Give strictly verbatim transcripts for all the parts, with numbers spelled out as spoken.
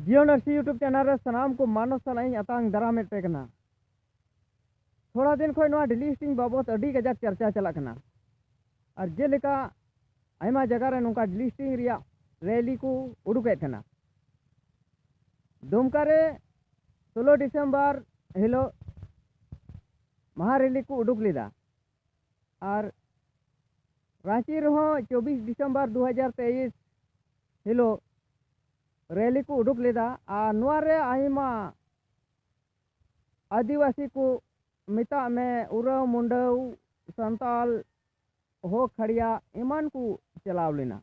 ᱡᱤᱭᱚᱱ ᱟᱹᱨᱥᱤ YouTube channel ᱨᱮ ᱥᱟᱱᱟᱢ ᱠᱚ ᱢᱟᱱᱚᱥ ᱥᱟᱞᱟᱜ ᱤᱧ ᱟᱛᱟᱝ ᱫᱟᱨᱟᱢᱮᱫ ᱯᱮ ᱠᱟᱱᱟ᱾ ᱛᱷᱚᱲᱟ ᱫᱤᱱ ᱠᱷᱚᱱ ᱱᱚᱣᱟ ᱰᱤᱞᱤᱥᱴᱤᱝ ᱵᱟᱵᱚᱛ ᱟᱹᱰᱤ ᱠᱟᱡᱟᱠ ᱪᱟᱨᱪᱟ ᱪᱟᱞᱟᱜ ᱠᱟᱱᱟ᱾ ᱟᱨ ᱡᱮᱞᱮᱠᱟ ᱟᱭᱢᱟ ᱡᱟᱭᱜᱟ ᱨᱮ ᱱᱚᱝᱠᱟ ᱰᱤᱞᱤᱥᱴᱤᱝ ᱨᱮᱭᱟᱜ ᱨᱮᱞᱤ ᱠᱚ ᱩᱰᱩᱠᱮᱫ ᱠᱟᱱᱟ᱾ ᱫᱩᱢᱠᱟ ᱨᱮ ᱥᱳᱞᱳ ᱰᱤᱥᱮᱢᱵᱚᱨ ᱦᱤᱞᱳᱜ ᱢᱟᱦᱟ ᱨᱮᱞᱤ ᱠᱚ ᱩᱰᱩᱠ ᱞᱮᱫᱟ᱾ ᱟᱨ ᱨᱟᱸᱪᱤ ᱨᱮᱦᱚᱸ ᱪᱚᱵᱵᱤᱥ ᱰᱤᱥᱮᱢᱵᱚᱨ ᱫᱩ ᱦᱟᱡᱟᱨ ᱛᱮᱭᱤᱥ ᱦᱤᱞᱳᱜ ᱨᱮᱞᱤ ᱠᱚ ᱩᱰᱩᱠ ᱞᱮᱫᱟ᱾ ᱟᱨ ᱱᱚᱣᱟ ᱨᱮ ᱟᱭᱢᱟ ᱟᱹᱫᱤᱵᱟᱹᱥᱤ ᱠᱚ, ᱢᱮᱛᱟᱜ ᱢᱮ ᱩᱨᱟᱹᱣ, ᱢᱩᱱᱰᱟᱹᱣ, ᱥᱟᱱᱛᱟᱞ, ᱦᱳ, ᱠᱷᱟᱲᱭᱟ ᱮᱢᱟᱱ ᱠᱚ ᱪᱟᱞᱟᱣ ᱞᱮᱱᱟ᱾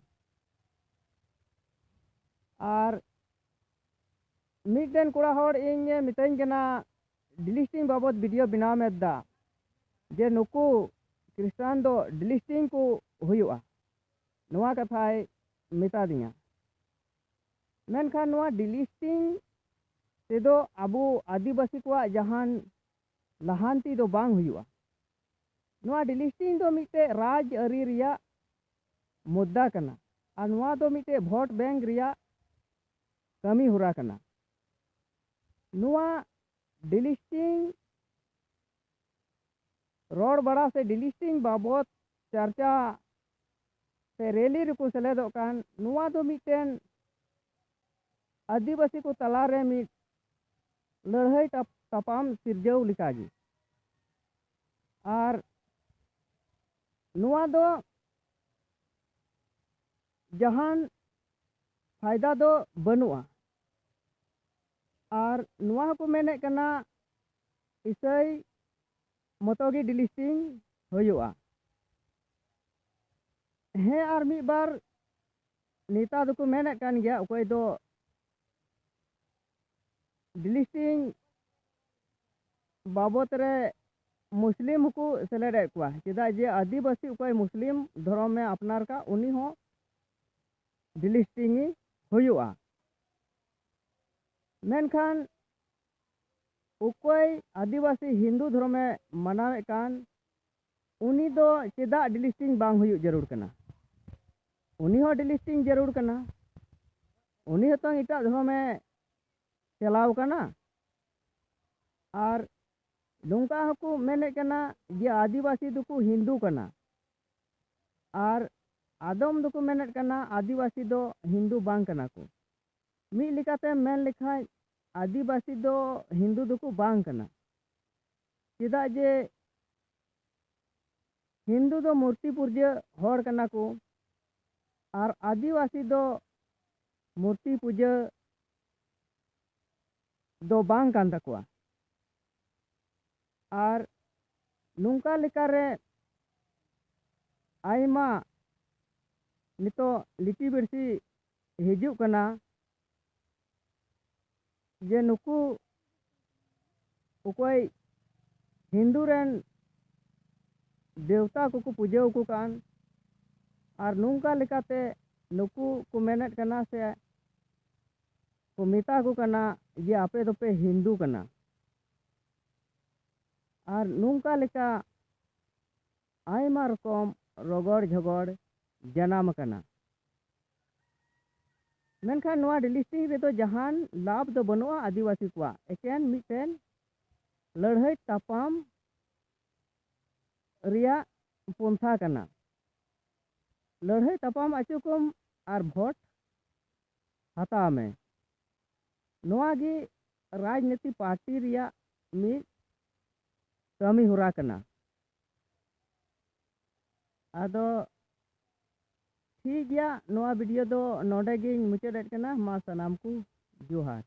ᱟᱨ ᱢᱤᱫᱴᱮᱱ ᱠᱚᱲᱟ ᱦᱚᱲ ᱤᱧ ᱢᱮᱛᱟᱹᱧ ᱠᱟᱱᱟ, ᱰᱤᱞᱤᱥᱴᱤᱝ ᱵᱟᱵᱚᱛ ᱵᱷᱤᱰᱤᱭᱳ ᱵᱮᱱᱟᱣ ᱢᱮ ᱫᱟ, ᱡᱮ ᱱᱩᱠᱩ ᱠᱷᱨᱤᱥᱴᱟᱱ ᱫᱚ ᱰᱤᱞᱤᱥᱴᱤᱝ ᱠᱚ ᱦᱩᱭᱩᱜᱼᱟ, ᱱᱚᱣᱟ ᱠᱟᱛᱷᱟᱭ ᱢᱮᱛᱟ ᱫᱤᱧᱟ᱾ ᱢᱮᱱᱠᱷᱟᱱ ᱱᱚᱣᱟ ᱰᱤᱞᱤᱥᱴᱤᱝ ᱛᱮᱫᱚ ᱟᱵᱚ ᱟᱹᱫᱤᱵᱟᱹᱥᱤ ᱠᱚᱣᱟᱜ ᱡᱟᱦᱟᱱ ᱞᱟᱦᱟᱱᱛᱤ ᱫᱚ ᱵᱟᱝ ᱦᱩᱭᱩᱜᱼᱟ᱾ ᱱᱚᱣᱟ ᱰᱤᱞᱤᱥᱴᱤᱝ ᱫᱚ ᱢᱤᱫᱴᱮᱡ ᱨᱟᱡᱽ ᱟᱹᱨᱤ ᱨᱮᱭᱟᱜ ᱢᱩᱫᱽᱫᱟ ᱠᱟᱱᱟ᱾ ᱟᱨ ᱱᱚᱣᱟ ᱫᱚ ᱢᱤᱫᱴᱮᱡ ᱵᱷᱳᱴ ᱵᱮᱝᱠ ᱨᱮᱭᱟᱜ ᱠᱟᱹᱢᱤ ᱦᱚᱨᱟ ᱠᱟᱱᱟ᱾ ᱱᱚᱣᱟ ᱰᱤᱞᱤᱥᱴᱤᱝ ᱨᱚᱲ ᱵᱟᱲᱟ ᱥᱮ ᱰᱤᱞᱤᱥᱴᱤᱝ ᱵᱟᱵᱚᱛ ᱪᱟᱨᱪᱟ ᱥᱮ ᱨᱮᱞᱤ ᱨᱮᱠᱚ ᱥᱮᱞᱮᱫᱚᱜ ᱠᱟᱱ, ᱱᱚᱣᱟ ᱫᱚ ᱢᱤᱫᱴᱮᱱ ᱟᱹᱫᱤᱵᱟᱹᱥᱤ ᱠᱚ ᱛᱟᱞᱟᱨᱮ ᱢᱤᱫ ᱞᱟᱹᱲᱦᱟᱹᱭ ᱛᱟᱯ-, ᱛᱟᱯᱟᱢ ᱥᱤᱨᱡᱟᱹᱣ ᱞᱮᱠᱟᱜᱮ᱾ ᱟᱨ ᱱᱚᱣᱟ ᱫᱚ ᱡᱟᱦᱟᱱ ᱯᱷᱟᱭᱫᱟ ᱫᱚ ᱵᱟᱹᱱᱩᱜᱼᱟ᱾ ᱟᱨ ᱱᱚᱣᱟ ᱦᱚᱸᱠᱚ ᱢᱮᱱᱮᱫ ᱠᱟᱱᱟ, ᱤᱥᱟᱹᱭ ᱢᱚᱛᱚ ᱜᱮ ᱰᱤᱞᱤᱥᱴᱤᱝ ᱦᱩᱭᱩᱜᱼᱟ᱾ ᱦᱮᱸ, ᱟᱨ ᱢᱤᱫ ᱵᱟᱨ ᱱᱮᱛᱟ ᱫᱚᱠᱚ ᱢᱮᱱᱮᱫ ᱠᱟᱱ ᱜᱮᱭᱟ, ᱚᱠᱚᱭ ᱫᱚ ᱰᱤᱞᱤᱥᱴᱤᱝ ᱵᱟᱵᱚᱛ ᱨᱮ ᱢᱩᱥᱞᱤᱢ ᱦᱚᱸᱠᱚ ᱥᱮᱞᱮᱫᱮᱫ ᱠᱚᱣᱟ, ᱪᱮᱫᱟᱜ ᱡᱮ ᱟᱹᱫᱤᱵᱟᱹᱥᱤ ᱚᱠᱚᱭ ᱢᱩᱥᱞᱤᱢ ᱫᱷᱚᱨᱚᱢᱮ ᱟᱯᱱᱟᱨ ᱠᱟᱜ, ᱩᱱᱤ ᱦᱚᱸ ᱰᱤᱞᱤᱥᱴᱤᱝ ᱦᱩᱭᱩᱜᱼᱟ᱾ ᱢᱮᱱᱠᱷᱟᱱ ᱚᱠᱚᱭ ᱟᱹᱫᱤᱵᱟᱹᱥᱤ ᱦᱤᱱᱫᱩ ᱫᱷᱚᱨᱚᱢᱮ ᱢᱟᱱᱟᱣᱮᱫ ᱠᱟᱱ, ᱩᱱᱤ ᱫᱚ ᱪᱮᱫᱟᱜ ᱰᱤᱞᱤᱥᱴᱤᱝ ᱵᱟᱝ ᱦᱩᱭᱩᱜ ᱡᱟᱹᱨᱩᱲ ᱠᱟᱱᱟ? ᱩᱱᱤ ᱦᱚᱸ ᱰᱤᱞᱤᱥᱴᱤᱝ ᱡᱟᱹᱨᱩᱲ ᱠᱟᱱᱟ᱾ ᱩᱱᱤ ᱦᱚᱸᱛᱚ ᱮᱴᱟᱜ ᱫᱷᱚᱨᱚᱢᱮ ᱪᱟᱞᱟᱣ ᱠᱟᱱᱟ᱾ ᱟᱨ ᱱᱚᱝᱠᱟ ᱦᱚᱸᱠᱚ ᱢᱮᱱᱮᱫ ᱠᱟᱱᱟ ᱡᱮ ᱟᱹᱫᱤᱵᱟᱹᱥᱤ ᱫᱚᱠᱚ ᱦᱤᱱᱫᱩ ᱠᱟᱱᱟ, ᱟᱨ ᱟᱫᱚᱢ ᱫᱚᱠᱚ ᱢᱮᱱᱮᱫ ᱠᱟᱱᱟ ᱟᱹᱫᱤᱵᱟᱹᱥᱤ ᱫᱚ ᱦᱤᱱᱫᱩ ᱵᱟᱝ ᱠᱟᱱᱟ ᱠᱚ᱾ ᱢᱤᱫ ᱞᱮᱠᱟᱛᱮ ᱢᱮᱱ ᱞᱮᱠᱷᱟᱡ ᱟᱹᱫᱤᱵᱟᱹᱥᱤ ᱫᱚ ᱦᱤᱱᱫᱩ ᱫᱚᱠᱚ ᱵᱟᱝ ᱠᱟᱱᱟ᱾ ᱪᱮᱫᱟᱜ ᱡᱮ ᱦᱤᱱᱫᱩ ᱫᱚ ᱢᱩᱨᱛᱤ ᱯᱩᱡᱟᱹ ᱦᱚᱲ ᱠᱟᱱᱟ ᱠᱚ, ᱟᱨ ᱟᱹᱫᱤᱵᱟᱹᱥᱤ ᱫᱚ ᱢᱩᱨᱛᱤ ᱯᱩᱡᱟᱹ ᱫᱚ ᱵᱟᱝ ᱠᱟᱱ ᱛᱟᱠᱚᱣᱟ᱾ ᱟᱨ ᱱᱚᱝᱠᱟ ᱞᱮᱠᱟᱨᱮ ᱟᱭᱢᱟ ᱱᱤᱛᱚᱜ ᱞᱤᱴᱤ ᱵᱤᱨᱥᱤ ᱦᱤᱡᱩᱜ ᱠᱟᱱᱟ ᱡᱮ ᱱᱩᱠᱩ ᱚᱠᱚᱭ ᱦᱤᱱᱫᱩ ᱨᱮᱱ ᱫᱮᱣᱛᱟ ᱠᱚᱠᱚ ᱯᱩᱡᱟᱹ ᱟᱠᱚ ᱠᱟᱱ, ᱟᱨ ᱱᱚᱝᱠᱟ ᱞᱮᱠᱟᱛᱮ ᱱᱩᱠᱩ ᱠᱚ ᱢᱮᱱᱮᱫ ᱠᱟᱱᱟ ᱥᱮ ᱠᱚ ᱢᱮᱛᱟ ᱠᱚ ᱠᱟᱱᱟ ᱡᱮ ᱟᱯᱮ ᱫᱚᱯᱮ ᱦᱤᱱᱫᱩ ᱠᱟᱱᱟ᱾ ᱟᱨ ᱱᱚᱝᱠᱟ ᱞᱮᱠᱟ ᱟᱭᱢᱟ ᱨᱚᱠᱚᱢ ᱨᱚᱜᱚᱲ ᱡᱷᱚᱜᱚᱲ ᱡᱟᱱᱟᱢ ᱟᱠᱟᱱᱟ᱾ ᱢᱮᱱᱠᱷᱟᱱ ᱱᱚᱣᱟ ᱰᱤᱞᱤᱥᱴᱤᱝ ᱨᱮᱫᱚ ᱡᱟᱦᱟᱱ ᱞᱟᱵᱷ ᱫᱚ ᱵᱟᱹᱱᱩᱜᱼᱟ ᱟᱹᱫᱤᱵᱟᱹᱥᱤ ᱠᱚᱣᱟᱜ, ᱮᱠᱮᱱ ᱢᱤᱫᱴᱮᱱ ᱞᱟᱹᱲᱦᱟᱹᱭ ᱛᱟᱯᱟᱢ ᱨᱮᱭᱟᱜ ᱯᱚᱱᱛᱷᱟ ᱠᱟᱱᱟ᱾ ᱞᱟᱹᱲᱦᱟᱹᱭ ᱛᱟᱯᱟᱢ ᱟᱹᱪᱩ ᱠᱚᱢ ᱟᱨ ᱵᱷᱳᱴ ᱦᱟᱛᱟᱣ ᱢᱮ᱾ ᱱᱚᱣᱟ ᱜᱮ ᱨᱟᱡᱽᱱᱤᱛᱤ ᱯᱟᱨᱴᱤ ᱨᱮᱭᱟᱜ ᱢᱤᱫ ᱠᱟᱹᱢᱤ ᱦᱚᱨᱟ ᱠᱟᱱᱟ᱾ ᱟᱫᱚ ᱴᱷᱤᱠ ᱜᱮᱭᱟ, ᱱᱚᱣᱟ ᱵᱷᱤᱰᱤᱭᱳ ᱫᱚ ᱱᱚᱰᱮ ᱜᱤᱧ ᱢᱩᱪᱟᱹᱫᱮᱫ ᱠᱟᱱᱟ᱾ ᱢᱟ ᱥᱟᱱᱟᱢ ᱠᱚ ᱡᱚᱦᱟᱨ᱾